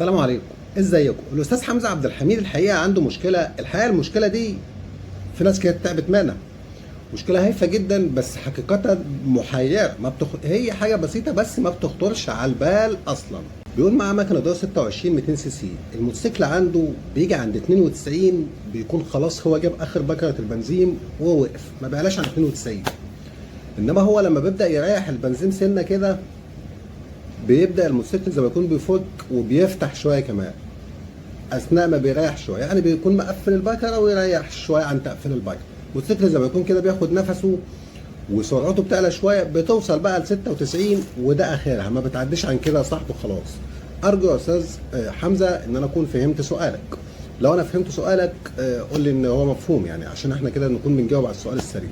السلام عليكم، ازيكم؟ الاستاذ حمزة عبد الحميد الحقيقة عنده مشكله. الحقيقة المشكلة دي في ناس كده تعبت منها، مشكلة هايفة جدا بس حقيقة محيره. ما بتخ... هي حاجة بسيطة بس ما بتخطرش على البال اصلا. بيقول معاه مكنه دايو 26 200 سي سي، الموتوسيكل عنده بيجي عند 92 بيكون خلاص هو جاب اخر بكره البنزين ووقف، ما بيعلاش عن 92. انما هو لما بيبدا يريح البنزين سنة كده بيبدا الموتوسيكل زي ما يكون بيفك وبيفتح شوية كمان اثناء ما بيريح شويه، يعني بيكون مقفل البكرة ويريح شوية عن تقفيل البكرة. الموتوسيكل زي ما يكون كده بياخد نفسه وسرعته بتعلى شوية، بتوصل بقى ل 96 وده اخرها، ما بتعديش عن كده يا صاحبي خلاص. ارجو يا استاذ حمزة ان انا اكون فهمت سؤالك. لو انا فهمت سؤالك قول لي ان هو مفهوم، يعني عشان احنا كده نكون بنجاوب على السؤال السريع.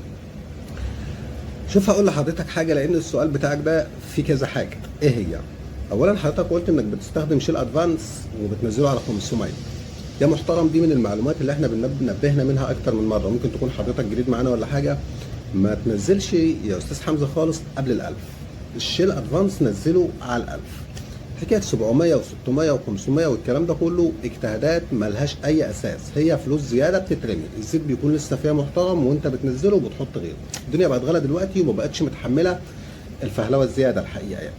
شوف هقول لحضرتك حاجة، لان السؤال بتاعك ده فيه كذا حاجة. ايه هي؟ اولا حضرتك قلت انك بتستخدم شيل ادفانس وبتنزله على 500. يا محترم دي من المعلومات اللي احنا نبهنا منها اكتر من مرة، ممكن تكون حضرتك جديد معانا ولا حاجة. ما تنزلش يا استاذ حمزة خالص قبل ال1000، الشيل ادفانس نزله على ال1000. حكاية 700 و600 و500 والكلام ده كله اجتهادات ملهاش اي اساس، هي فلوس زيادة بتترمي، الزيت بيكون لسه فيها محترم وانت بتنزله وبتحط غيره. الدنيا بقت غالية دلوقتي وما بقتش متحملة الفهلوة الزيادة الحقيقة، يعني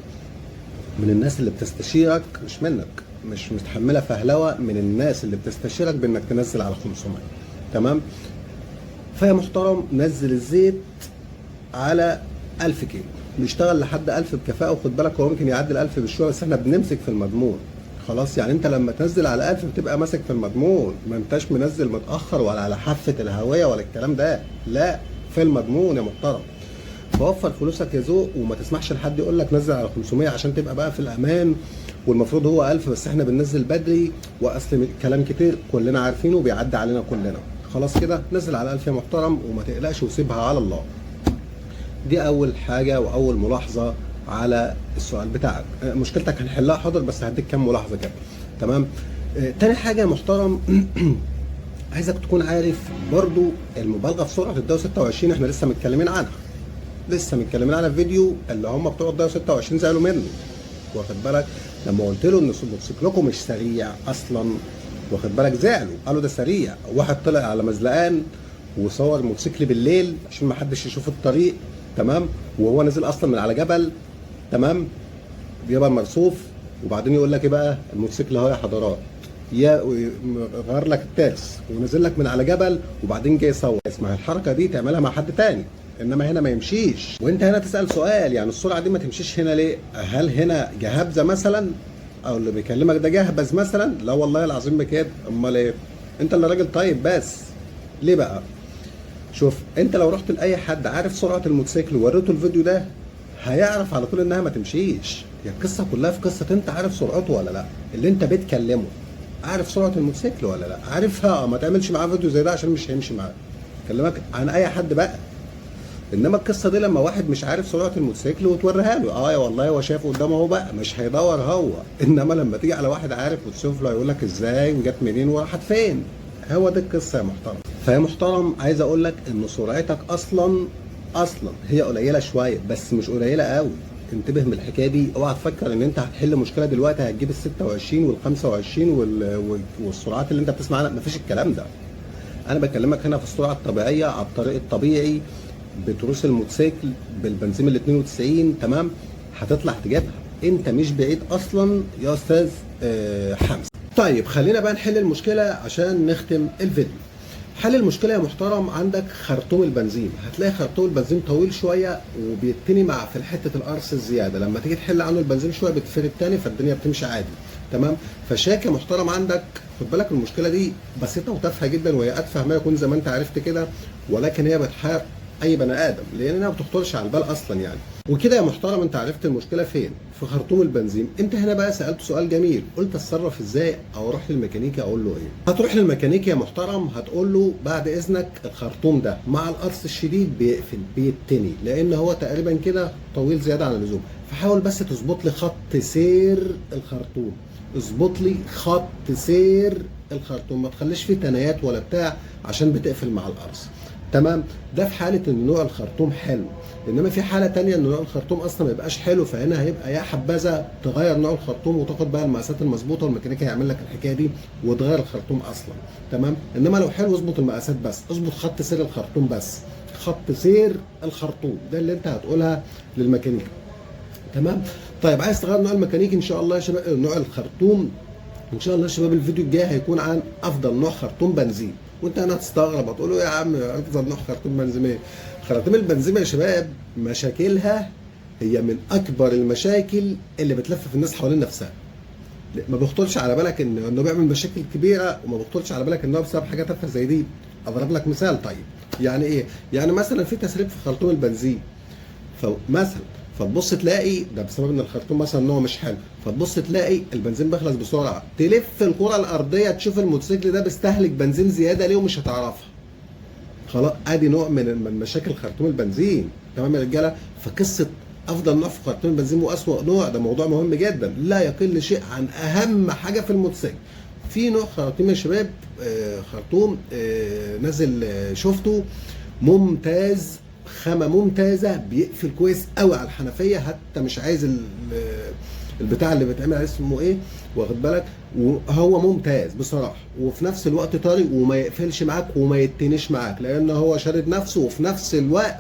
من الناس اللي بتستشيرك، مش منك، مش متحملة فهلوه من الناس اللي بتستشيرك بانك تنزل على 500. تمام؟ فيا محترم نزل الزيت على 1000 كيلو، بيشتغل لحد 1000 بكفاءة، وخد بالك هو ممكن يعدي ال 1000 بشوية بس احنا بنمسك في المضمون خلاص. يعني انت لما تنزل على 1000 بتبقى ماسك في المضمون، ما انتش منزل متاخر ولا على حافة الهوية ولا الكلام ده، لا في المضمون يا محترم. فوفر فلوسك يا ذوق، وما تسمحش لحد يقول لك نزل على 500 عشان تبقى بقى في الامان، والمفروض هو 1000 بس احنا بننزل بدري، واصل كلام كتير كلنا عارفينه وبيعدي علينا كلنا. خلاص كده نزل على 1000 يا محترم وما تقلقش وسيبها على الله. دي اول حاجة واول ملاحظة على السؤال بتاعك. مشكلتك هنحلها حاضر، بس هديك كام ملاحظة كده. تمام؟ تاني حاجة يا محترم عايزك تكون عارف برضو المبالغة في سرعة الدايو 26 احنا لسه متكلمين عنها، لسه متكلمين عنها في فيديو اللي هم بتوع الدايو 26 زعلوا منه، واخد بالك؟ لما قلت له ان موتوسيكلكم مش سريع اصلا، واخد بالك؟ زعلوا قالوا ده سريع. واحد طلع على مزلقان وصور موتوسيكل بالليل عشان ما حدش يشوف الطريق، تمام؟ وهو نازل اصلا من على جبل، تمام؟ جبل مرصوف، وبعدين يقول لك ايه بقى؟ الموتوسيكل اهو يا حضرات، يا غير لك الترس ونزل لك من على جبل وبعدين جاي يصور. اسمع الحركة دي تعملها مع حد تاني، انما هنا ما يمشيش. وانت هنا تسال سؤال، يعني السرعة دي ما تمشيش هنا ليه؟ هل هنا جهبذه مثلا؟ او اللي بيكلمك ده جهبذ مثلا؟ لا والله العظيم بكده، امال ايه؟ انت اللي راجل طيب بس ليه بقى؟ شوف انت لو رحت لاي حد عارف سرعة الموتوسيكل ووريته الفيديو ده هيعرف على طول انها ما تمشيش. هي القصة كلها في قصة انت عارف سرعته ولا لا، اللي انت بتكلمه عارف سرعة الموتوسيكل ولا لا، عارفها ما تعملش معاه فيديو زي ده عشان مش هيمشي معاه. كلمك عن اي حد بقى، انما القصة دي لما واحد مش عارف سرعة الموتوسيكل وتوريها له، يا والله هو شايف قدامه اهو بقى مش هيدور هو. انما لما تيجي على واحد عارف وتشوف له هيقول لك ازاي وجت منين وراحت فين. هو دي القصة يا محترم. فيا محترم عايز اقول لك ان سرعتك اصلا هي قليله شوية بس مش قليله قوي. انتبه من الحكاية دي، اوعى تفكر ان انت هتحل مشكلة دلوقتي هتجيب ال 26 وال 25 والسرعات اللي انت بتسمع عنها، مفيش الكلام ده. انا بكلمك هنا في السرعة الطبيعية على الطريق الطبيعي بتروس الموتوسيكل بالبنزين ال 92، تمام؟ هتطلع تجيبها، انت مش بعيد اصلا يا استاذ حمزة. طيب خلينا بقى نحل المشكلة عشان نختم الفيديو. حل المشكلة يا محترم، عندك خرطوم البنزين، هتلاقي خرطوم البنزين طويل شوية وبيتني مع في حتة القرص الزيادة، لما تيجي تحل عنه البنزين شوية بتفرد تاني فالدنيا بتمشي عادي، تمام؟ فشاك يا محترم عندك، خد بالك المشكلة دي بسيطة وتافهه جدا وهي اتفه ما يكون زي ما انت عرفت كده، ولكن هي بتحير اي بني ادم لانها ما بتخطرش على البال اصلا يعني. وكده يا محترم انت عرفت المشكلة فين؟ في خرطوم البنزين. انت هنا بقى سالت سؤال جميل، قلت اتصرف ازاي او اروح للميكانيكي اقول له ايه؟ هتروح للميكانيكي يا محترم هتقول له بعد اذنك الخرطوم ده مع القرص الشديد بيقفل بيتني، لان هو تقريبا كده طويل زيادة عن اللزوم، فحاول بس تظبط لي خط سير الخرطوم، اظبط لي خط سير الخرطوم، ما تخليش فيه تنايات ولا بتاع عشان بتقفل مع القرص. تمام؟ ده في حاله ان نوع الخرطوم حلو. انما في حاله تانية ان نوع الخرطوم اصلا ما يبقاش حلو، فهنا هيبقى يا حبذا تغير نوع الخرطوم وتاخد بقى المقاسات المظبوطه، والميكانيكي هيعمل لك الحكاية دي وتغير الخرطوم اصلا. تمام؟ انما لو حلو اظبط المقاسات بس، اظبط خط سير الخرطوم بس، خط سير الخرطوم ده اللي انت هتقولها للميكانيكي. تمام؟ طيب عايز تغير نوع الميكانيكي ان شاء الله يا شباب، نوع الخرطوم ان شاء الله يا شباب، الفيديو الجاي هيكون عن افضل نوع خرطوم بنزين. وانت هنا هتستغرب هتقول له يا عم افضل نوع خرطوم بنزين ايه؟ خراطيم البنزين يا شباب مشاكلها هي من اكبر المشاكل اللي بتلفف الناس حوالين نفسها. ما بيخطرش على بالك انه بيعمل مشاكل كبيرة، وما بيخطرش على بالك انه بسبب حاجة تافهة زي دي. اضرب لك مثال. طيب يعني ايه؟ يعني مثلا في تسريب في خرطوم البنزين، فمثلا فتبص تلاقي ده بسبب ان الخرطوم مثلا نوعه مش حلو، فتبص تلاقي البنزين بيخلص بسرعة، تلف الكره الارضية تشوف الموتوسيكل ده بيستهلك بنزين زيادة ليه ومش هتعرفها. خلاص، ادي نوع من مشاكل خرطوم البنزين. تمام يا رجاله؟ فقصة افضل نوع في خرطوم البنزين واسوأ نوع ده موضوع مهم جدا، لا يقل شيء عن اهم حاجة في الموتوسيكل. في نوع خراطيم يا شباب، خرطوم نازل، شفته ممتاز، خامة ممتازة، بيقفل كويس قوي على الحنفية، حتى مش عايز البتاع اللي بيتعمل عليه اسمه ايه، واخد بالك، وهو ممتاز بصراحة، وفي نفس الوقت طري وما يقفلش معاك وما يتنش معاك لان هو شارد نفسه، وفي نفس الوقت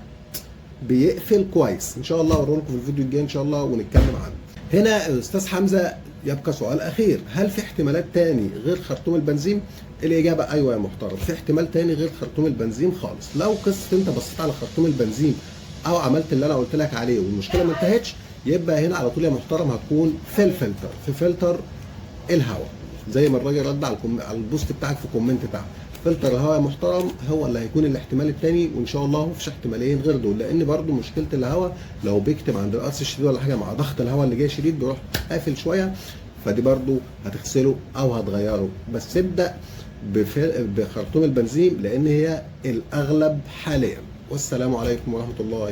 بيقفل كويس. ان شاء الله اوريه لكم في الفيديو الجاي ان شاء الله ونتكلم عنه. هنا الاستاذ حمزة يبقى سؤال اخير، هل في احتمالات تاني غير خرطوم البنزين؟ الاجابة ايوه يا محترم، في احتمال تاني غير خرطوم البنزين خالص. لو قصة انت بصيت على خرطوم البنزين او عملت اللي انا قلت لك عليه والمشكلة ما انتهتش، يبقى هنا على طول يا محترم هتكون في الفلتر، في فلتر الهواء، زي ما الراجل رد على ال post بتاعك في comment تحت. فلتر الهواء يا محترم هو اللي هيكون الاحتمال الثاني، وان شاء الله مفيش احتمالين غير دول، لان برده مشكلة الهواء لو بيكتم عند القص الشديد ولا حاجة مع ضغط الهواء اللي جاي شديد بيروح قافل شوية، فدي برده هتغسله او هتغيره. بس ابدا بخرطوم البنزين لان هي الاغلب حاليا. والسلام عليكم ورحمة الله.